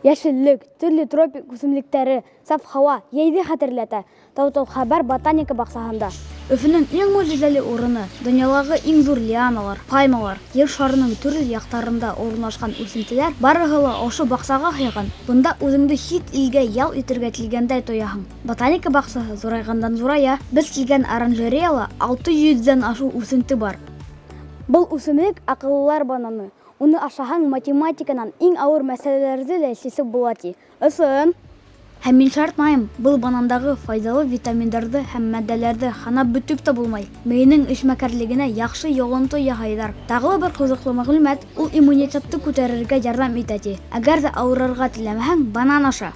Йәшеллек, төрлө тропик үҫемлектәре, саф һауа йәйҙе хәтерләтә. Тау-Тау хәбәр ботаника баҡсаһында. Өфөнөң иң мөғжизәле урыны, донъялағы иң ҙур лианалар, пальмалар, Ер шарының төрлө яҡтарында урынлашҡан үҫентеләр барыһы ла ошо баҡсаға һыйған. Бында үҙеңде сит илгә ял итергә килгәндәй тояһың. Ботаника баҡсаһы ҙурайғандан ҙурая. Беҙ килгән оранжереяла 600 ҙән ашыу үҫенте бар. Был үҫемлек аҡыллылар бананы. Уны ашаһаң, математиканан иң ауыр мәсьәләләрҙе лә сисеп була, ти. Ысын! Һәм мин шаяртмайым, был банандағы файҙалы витаминдарҙы һәм матдәләрҙе һанап бөтөп тә булмай. Мейенең эшмәкәрлегенә яҡшы йоғонто яһайҙар. Тағы ла бер ҡыҙыҡлы мәғлүмәт, ул иммунитетты күтәрергә ярҙам итә, ти. Әгәр ҙә ауырырға теләмәһәң, банан аша!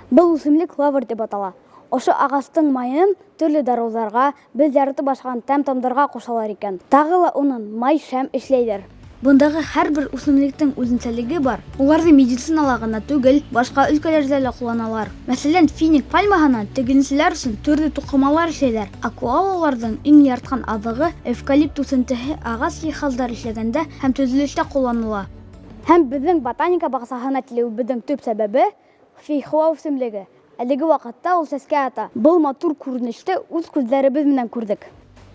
Был үҫемлек лавр тип атала. Ошо ағастың майын төрлө дарыуҙарға, беҙ яратып ашаған тәм-томдарға ҡушалар икән. Тағы ла унан май шәм эшләйҙәр. Бындағы һәр бер үҫемлектең үҙенсәлеге бар. Уларҙы медицинала ғына түгел, башҡа өлкәләрҙә лә ҡулланалар. Мәҫәлән, финик пальмаһынан тегенселәр өсөн төрлө туҡымалар эшләйҙәр. Ә коалаларҙың иң яратҡан аҙығы, эвкалипт үҫентеһе ағас йыһаздар эшләгәндә һәм төҙөлөштә ҡулланыла. Һәм беҙҙең ботаника баҡсаһына килеүебеҙҙең төп сәбәбе, фейхоа үҫемлеге. Әлеге ваҡытта ул сәскә ата. Был матур күренеште үҙ күҙҙәребеҙ менән күрҙек.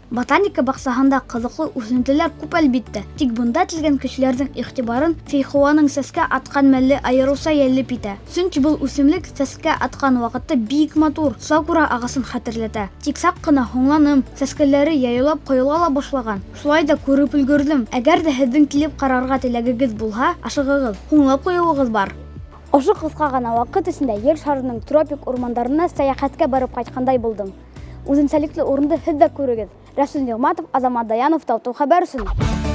Ботаника баҡсаһында ҡыҙыҡлы үҫентеләр күп, әлбиттә. Тик бында килгән кешеләрҙең иғтибарын фейхоаның сәскә атҡан мәле айырыуса йәлеп итә. Сөнки был үҫемлек сәскә атҡан ваҡытта бик матур, сакура ағасын хәтерләтә. Тик саҡ ҡына һуңланым, сәскәләре яйлап ҡойола ла башлаған. Шулай да күреп өлгөрҙөм. Әгәр ҙә һеҙҙең килеп ҡарарға теләгегеҙ булһа, ашығығыҙ, һуңлап ҡуйыуығыҙ бар. Ошо ҡыҫҡа ғына ваҡыт эсендә Ер шарының тропик урмандарына сәйәхәткә барып ҡайтҡандай булдым. Үҙенсәлекле урынды һеҙ ҙә күрегеҙ. Рәсүл Ниғмәтов, Азамат Даянов, Тау-Тау хәбәр өсөн.